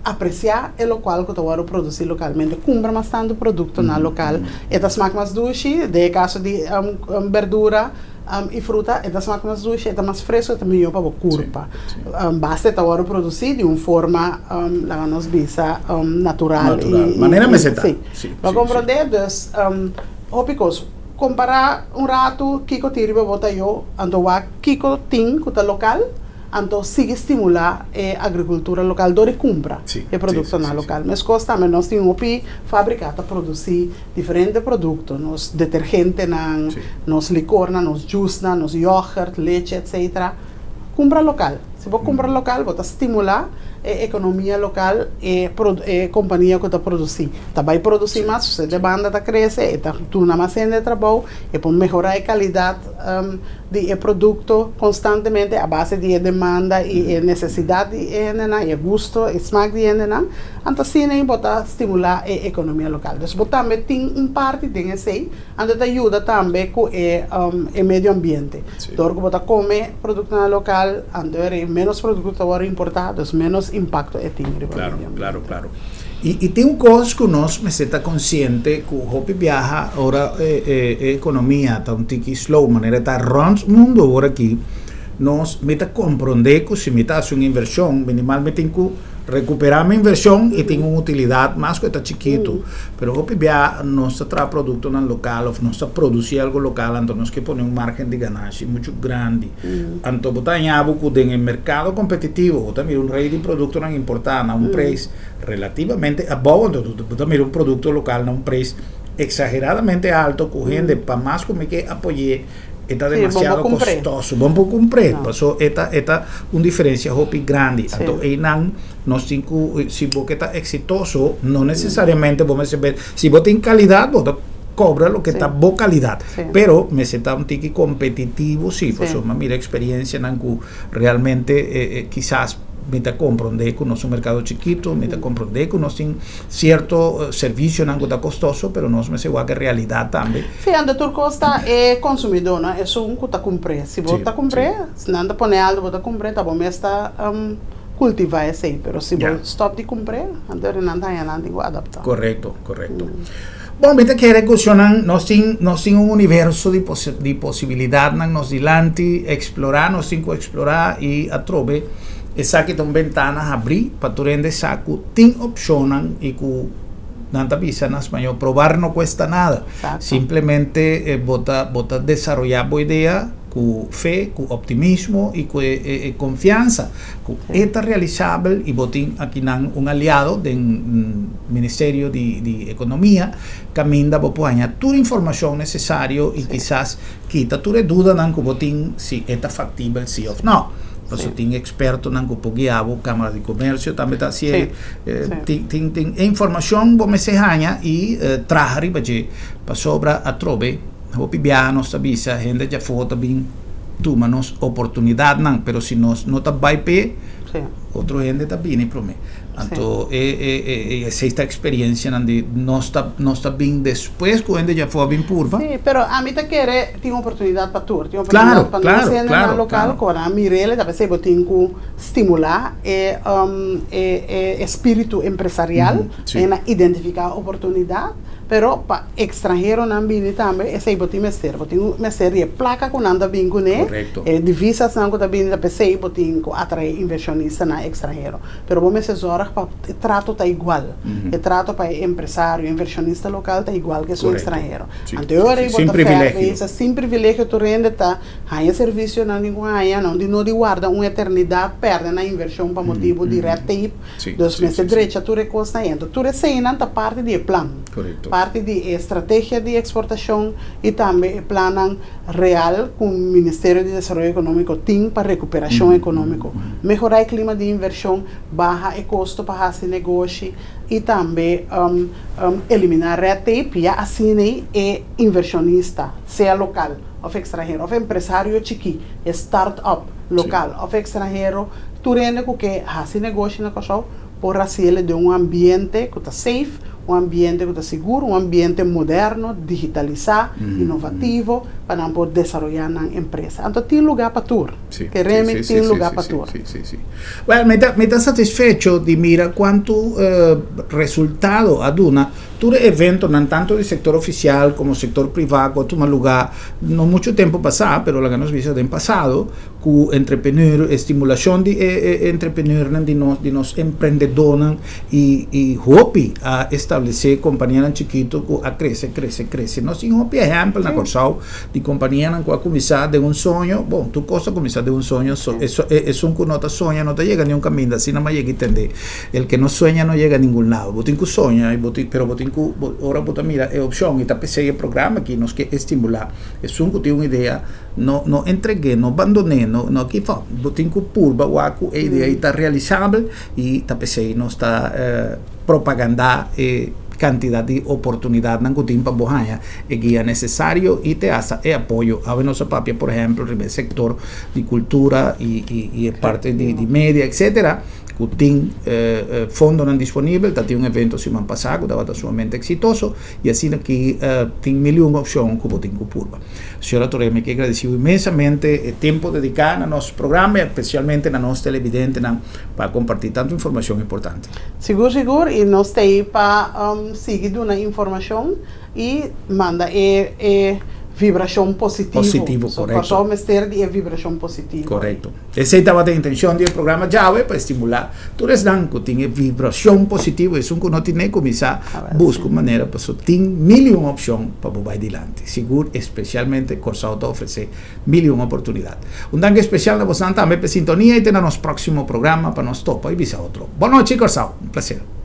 apresiá e lokual ku ta wòrdu produsí lokalmente, kumpra mas tantu produktonan lokal, e ta smak mas dushi, den e kaso di berdura i fruta e ta smak mas dushi, e ta mas fresku, e ta mihó pa bo kurpa. Basta e ta wòrdu produsí di un forma, laga nos bisa, natural. Natural, manera mester ta. Sí. Bo komprondé? Dus, hopi kos. Kompará un ratu kiko tin riba bo tayó, anto wak kiko tin ku ta lokal, anto sigui stimulá e agrikultura lokal dor di kumpra e produktonan lokal. Meskos tambe nos tin hopi fábrika ta produsí diferente produkto, nos detergentenan, nos likornan, nos jusnan, nos yògert, leche, etcetera. Kumpra lokal. Si bo kumpra lokal bo ta stimulá e ekonomia lokal, e e kompania ku ta produsí ta bai produsí mas, su demanda ta krese, e ta duna mas hende trabou, e por mehorá e kalidat di e produkto konstantemente a base di e demanda i e nesesidat di e hendenan, i e gusto, e smak di e hendenan. Anto asina ei bo ta stimulá e ekonomia lokal. Dus bo tambe tin un parti den esei. Anto ta yuda tambe ku e e medio ambiente. Dor ku bo ta kome produktonan lokal, anto e ménos produkto ta wòrdu importá, dus ménos impakto e tin riba medio ambiente. Klaro, klaro. I i tin un kos ku nos mester ta konsiente ku hopi biaha ora e e e ekonomia ta un tiki slow manera e ta rònt mundu awor aki, nos mi ta komprondé ku si mi ta hasi un invershon minimal mi tin ku Recuperá mi inversion y tin un utilidad mas cu e ta chikitu. Pero hopi bia nos ta traha productonan local of nos ta produci algo local anto nos ke pone un margen di ganashi mucho grandi. Anto bo ta haña bo cu den e mercado competitivo bo ta mira un rey di productonan importa na un prijs relativamente abou anto bo ta mira un producto local na un prijs exageradamente alto cu hende pa mas cu mi ke apoy'e E ta demasiado kostoso. Bon por kumpr'é. Paso e ta e ta un diferensia hopi grandi. Anto einan nos tin ku si bo ke ta eksitoso no nesesariamente bo mester ber si bo tin kalidat bo ta kobra loke ta bo kalidat. Pero mester ta un tiki kompetitivo si pasobra mi a mira eksperensianan ku realmente kisas mi ta komprondé ku nos un merkado chikitu mi ta komprondé ku nos tin Cierto servicionan cu ta costoso, pero nos mester wak e realidad tambe. Sí, anto tur cos ta e consumidor, no? Esun cu ta cumpr'é. Si bo ta cumpr'é, si nan ta pone alto bo ta cumpr'é, ta bo mes ta. kultivá esei, pero si bo stòp di kumpr'é, anto nan ta haña nan tin ku adaptá. Korekto, korekto. Bon, mi ta kere ku shonnan nos tin nos tin un universo di di posibilidatnan nos dilanti, eksplorá nos tin ku eksplorá i atrobe esaki ta un bentana habrí pa tur hende sa ku tin opshonnan i ku nan ta bisa na spañó probar no cuesta nada. Simplemente bo ta bo ta desaroyá bo idea ku fe, ku optimismo i ku e konfiansa ku e ta realisabel i bo tin akinan un aliado den Ministerio di Ekonomia kaminda bo por haña tur informashon nesesario i kisas kita tur e dudanan ku bo tin si e ta faktibel si òf nò. Pasobra tin ekspertonan ku por guia bo, Kámara di Komersio tambe ta hasié. Tin tin e informashon bo mester haña i traha riba dje pasobra atrobe. Hopi biaha nos ta bisa hende djafó ta bin tuma nos oportunidatnan, pero si nos no ta bai p'e, otro hende ta bini promé. Anto e e e esei ta eksperensianan di nos ta nos ta bin despues ku hende djafó a bin purba. Sí, pero ami ta kere tin oportunidat pa tur. Tin oportunidat pa nos hendenan lokal ku nan mir'el, ta p'esei bo tin ku stimulá e e e espíritu empresarial, e nan identifiká oportunidat. Pero pa extranheronan bini tambe esey bo tin mester. Bo tin mester di e placa cu nan ta bin cune, e divisasnan cu ta bini ta pesey bo tin cu atrae inversionistanan extranhero. Pero bo mester zorg pa e trato ta igual. E trato pa e empresario, inversionista local ta igual cu esun extranhero. Anto e ora ey bo ta fer bisa sin privilegio tur hende ta haña servicionan di cu haña, no di no di warda un eternidad perde nan inversion pa motibo di red tape. Dus mester drecha tur e kosnan ei. Anto tur eseinan ta parti di e plan. Parti di e strategia di eksportashon i tambe e plannan real ku Ministerio di Desaroyo Ekonómiko tin pa rekuperashon ekonómiko. Mehorá e klima di invershon, baha e kosto pa hasi negoshi i tambe eliminá red tape ya asina ei e invershonista, sea lokal òf ekstranhero òf empresario chikí, e start-up lokal òf ekstranhero, Tur hende ku ke hasi negoshi na Kòrsou por hasiel den un ambiente ku ta safe, un ambiente ku ta sigur, un ambiente moderno, digitalisá, inovativo, pa nan por desaroyá nan empresa. Anto tin lugá pa tur. Kere mi tin lugá pa tur. Wèl, mi ta mi ta satisfecho di mira kuantu resultado a duna tur e eventonan tantu di sektor ofisial komo sektor privá ku a tuma lugá no muchu tempu pasá, pero laga nos bisa den pasado. Ku entrepreneur, e stimulashon di e entrepreneurnan di nos, di nos emprendedónan i i hopi a establesé kompanianan chikitu ku a krese, krese, krese. Nos tin hopi ehèmpel na Kòrsou di kompanianan ku a kuminsá den un soño, bon, tur kos a kuminsá den un soño, so esun ku no ta soña no ta yega niun kaminda, asina mi a yega i tendé, el ke no sueña no yega ningun lado. Bo tin ku soña i bo tin, pero bo tin ku, ora bo ta mira e opshon i ta p'esei e programa aki nos ke estimulá esun ku tin un idea, No, no entreg'é, no bandon'é, no, no give up. Bo tin ku purba wak ku e idea ei ta realisabel i ta p'esei nos ta propagandá e kantidat di oportunidatnan ku tin pa bo haña e guia nesesario i te hasta e apoyo. Awe nos a papia por ehèmpel riba e sektor di kultura i i e parti di media etsetera ku tin fondonan disponibel. Ta tin un evento siman pasá ku tabata sumamente eksitoso i asina ki tin mil i un opshon ku bo tin ku purba. Señora Torre, mi ke gradisiu inmensamente e tempo dediká na nos programa i espesialmente na nos televidentenan pa kompartí tantu informashon importante. Sigur sigur i nos ta ei pa sigui duna informashon i manda e e vibrashon positivo. Positivo, korekto. Kòrsou mester di e vibrashon positivo. Korekto. Esei tabata e intencion di e programa djawe pa estimula tur esnan cu tin e vibracion positivo, esun cu no tine cuminsa busca un manera paso tin mil y un opcion pa bo bay dilanti. Sigur especialmente Corsou ta ofrece mil y un oportunidad. Un danki especial na bosnan tambe p'e sintonia y te na nos proximo programa pa nos topa y bisa otro. Bon nochi Corsou! Un placer.